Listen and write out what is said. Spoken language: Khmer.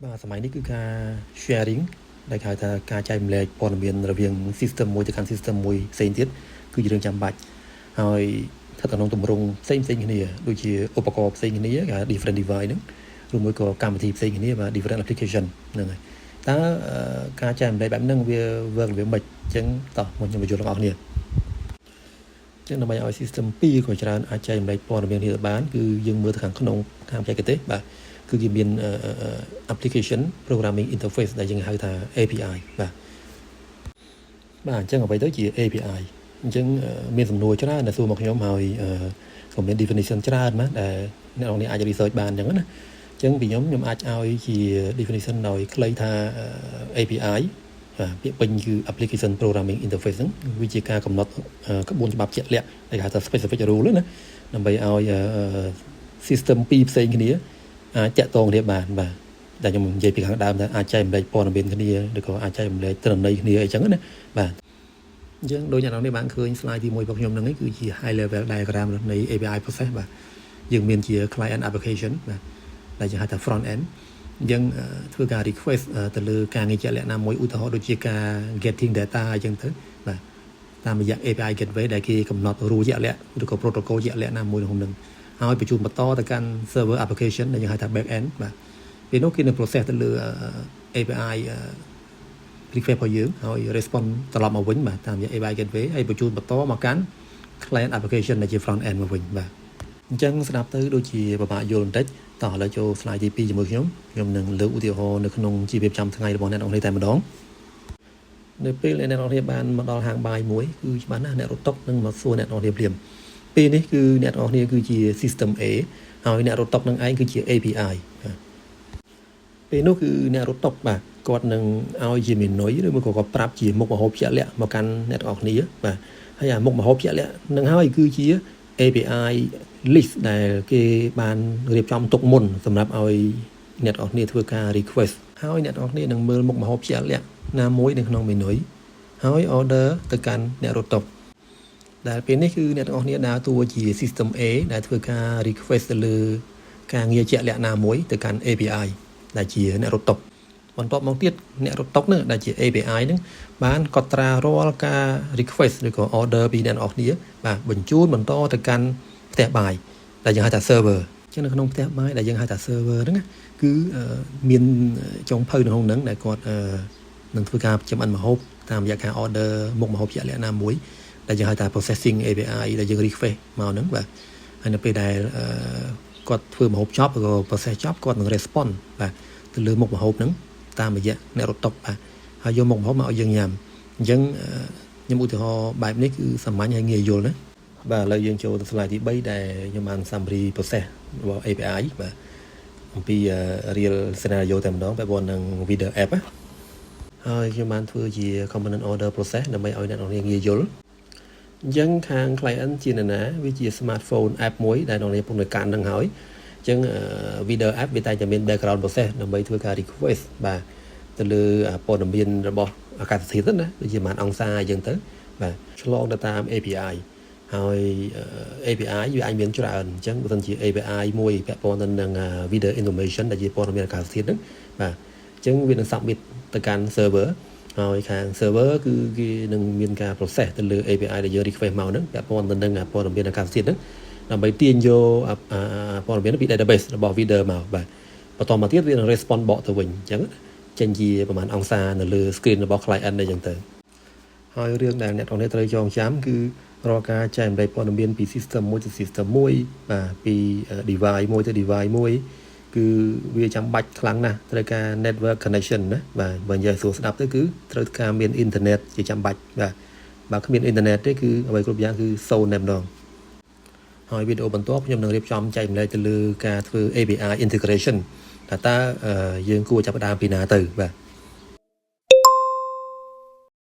បាទសម័យនេះគឺការ sharing ដែលគេហៅថាការចែករំលែកព័ត៌មានរវាង system មួយទៅកាន់ system មួយផ្សេងទៀតគឺជារឿងចាំបាច់ហើយស្ថិតក្នុងទម្រង់ផ្សេងផ្សេងគ្នាដូចជាឧបករណ៍ផ្សេងគ្នាគេហៅ different device ហ្នឹងឬមួយក៏កម្មវិធីផ្សេងគ្នាបាទ different application ហ្នឹងហើយតើការចែករំលែកបែបហ្នឹងវា work របៀបម៉េចអញ្ចឹងតោះមកខ្ញុំបញ្យល់ដល់អ្នកគ្នាចឹងដើម្បីឲ្យ system 2ក៏ច្រើនអាចចែករំលែកព័ត៌មានគ្នាទៅបានគឺយើងមើលទៅខាងក្នុងខាងបច្ចេកទេសបាទគឺគេមាន application programming interface ដែលយើងហៅថា API បាទបាទអញ្ចឹងអ្វីទៅជា API អញ្ចឹងមានសំណួរច្រើនដែលសួរមកខ្ញុំហើយក៏មាន definition ច្រើនណាស់ដែលអ្នកនរនេះអាច research បានអញ្ចឹងណាអញ្ចឹងពីខ្ញុំខ្ញុំអាចឲ្យជា definition ដោយខ្លីថា API បាទពាក្យពេញគឺ application programming interface ហ្នឹងវាជាការកំណត់ក្បួនច្បាប់ជាក់លាក់ដែលគេហៅថា specific rule ណាដើម្បីឲ្យ system ពីរផ្សេងគ្នាអាចតាក់ទងគ្នាបានបាទដែលខ្ញុំនិយាយពីខាងដើមថាអាចចែករំលែកព័ត៌មានគ្នាឬក៏អាចចែករំលែកទិន្នន័យគ្នាអីចឹងណាបាទអញ្ចឹងដូចអ្នកនរនេះបានឃើញ slide ទី1របស់ខ្ញុំហ្នឹងឯងគឺជា high level diagram នៃ API process បាទយើងមានជា client application បាទដែលគេហៅថា front end អញ្ចឹងធ្វើការ request ទៅលើការងារជាក់លាក់ណាមួយឧទាហរណ៍ដូចជាការ getting data អញ្ចឹងទៅបាទតាមរយៈ API gateway ដែលគេកំណត់ rule ជាក់លាក់ឬក៏ protocol ជាក់លាក់ណាមួយក្នុងនឹងហើយបញ្ជូនបន្តទៅកាន់ server application ដែលយើងហៅថា back end បាទពេលនោះគេនឹង process ទៅលើ API request របស់យើងហើយ response ត្រឡប់មកវិញបាទតាមរយៈ API gateway ហើយបញ្ជូនបន្តមកកាន់ client application ដែលជា front end មកវិញបាទអញ្ចឹងស្ដាប់ទៅដូចជាពិបាកយល់បន្តិចតោះឥឡូវចូល slide ទី2ជាមួយខ្ញុំខ្ញុំនឹងលើកឧទាហរណ៍នៅក្នុងជីវភាពប្រចាំថ្ងៃរបស់អ្នកនរគ្នាតែម្ដងនៅពេលអ្នកនរគ្នាបានមកដល់ហាងបាយមួយគឺច្បាស់ណាស់អ្នករត់តុនឹងមកសួរអ្នកនរគ្នាភ្លាមពេលនេះគឺអ្នកនរគ្នាគឺជា system A ហើយអ្នករត់តុនឹងឯងគឺជា API បាទពេលនោះគឺអ្នករត់តុបាទគាត់នឹងឲ្យជា menu ឬមួយក៏គាត់ប្រាប់ជាមុខម្ហូបជាក់លាក់មកកាន់អ្នកទាំងអស់គ្នាបាទហើយអាមុខម្ហូបជាក់លាក់នឹងហើយគឺជា API list ដែលគេបានរៀបចំទុកមុនសម្រាប់ឲ្យអ្នកទាំងអស់គ្នាធ្វើការ request ហើយអ្នកទាំងអស់គ្នានឹងមើលមុខម្ហូបជាក់លាក់ណាមួយនៅក្នុង menu ហើយ order ទៅកាន់អ្នករត់តុដែលពេលនេះគឺអ្នកទាំងអស់គ្នាដើរតួជា system A ដែលធ្វើការ request ទៅលើការងារជាក់លាក់ណាមួយទៅកាន់ API ដែលជាអ្នករត់តុបន្ទាប់មកទៀតអ្នករត់តុនឹងដែលជា API នឹងបានកត់ត្រារាល់ការ request ឬក៏ order ពីអ្នកនរគ្នាបាទបញ្ជូនបន្តទៅកាន់ផ្ទះបាយដែលយើងហៅថា server ចឹងនៅក្នុងផ្ទះបាយដែលយើងហៅថា server ហ្នឹងគឺមានចុងភៅនៅក្នុងហ្នឹងដែលគាត់នឹងធ្វើការចម្អិនម្ហូបតាមរយៈការ order មុខម្ហូបជាក់លាក់ណាមួយដែលយើងហៅថា processing API ដែលយើង request មកហ្នឹងបាទហើយនៅពេលដែលគាត់ធ្វើម្ហូបចប់ឬក៏ process ចប់គាត់នឹង respond បាទទៅលើមុខម្ហូបហ្នឹងតាមរយៈអ្នករត់តុបាទហើយយកមុខម្ហូបមកឲ្យយើងញ៉ាំអញ្ចឹងខ្ញុំឧទាហរណ៍បែបនេះគឺសាមញ្ញហើយងាយយល់ណាបាទឥឡូវយើងចូលទៅ slide ទី3ដែលខ្ញុំបាន summary process របស់ API បាទអំពី real scenario តែម្ដងបែបនឹង weather app ណាហើយខ្ញុំបានធ្វើជា component order process ដើម្បីឲ្យអ្នកនរងាយយល់អញ្ចឹងខាង client ជានរណាវាជា smartphone app មួយដែលអ្នកនរកំពុងតែកាន់នឹងហើយអញ្ចឹង weather app វាតែងតែមាន background process ដើម្បីធ្វើការ request បាទទៅលើព័ត៌មានរបស់អាកាសធាតុណាដូចជាប្រហែលអង្សាអញ្ចឹងទៅបាទឆ្លងទៅតាម API ហើយ API វាអាចមានច្រើនអញ្ចឹងបើសិនជា API មួយពាក់ព័ន្ធទៅនឹង weather information ដែលជាព័ត៌មានអាកាសធាតុហ្នឹងបាទអញ្ចឹងវានឹង submit ទៅកាន់ server ហើយខាង server គឺគេនឹងមានការ process ទៅលើ API ដែលយើង request មកហ្នឹងពាក់ព័ន្ធទៅនឹងព័ត៌មានអាកាសធាតុហ្នឹងដើម្បីទាញយកព័ត៌មានពី database របស់ weather មកបាទបន្តមកទៀតវានឹង respond បកទៅវិញអញ្ចឹងចេញជាប្រហែលអង្សានៅលើ screen របស់ client អីចឹងទៅហើយរឿងដែលអ្នកទាំងនេះត្រូវចងចាំគឺរាល់ការចែករំលែកព័ត៌មានពី system មួយទៅ system មួយបាទពី device មួយទៅ device មួយគឺវាចាំបាច់ខ្លាំងណាស់ត្រូវការ network connection ណាបាទបើនិយាយស្រួលស្ដាប់ទៅគឺត្រូវការមាន internet ជាចាំបាច់បាទបើគ្មាន internet ទេគឺអ្វីគ្រប់យ៉ាងគឺសូន្យតែម្ដងហើយវីដេអូបន្ទាប់ខ្ញុំនឹងរៀបចំចែករំលែកទៅលើការធ្វើ API integration ថាតើយើងគួរចាប់ផ្ដើមពីណាទៅបាទ។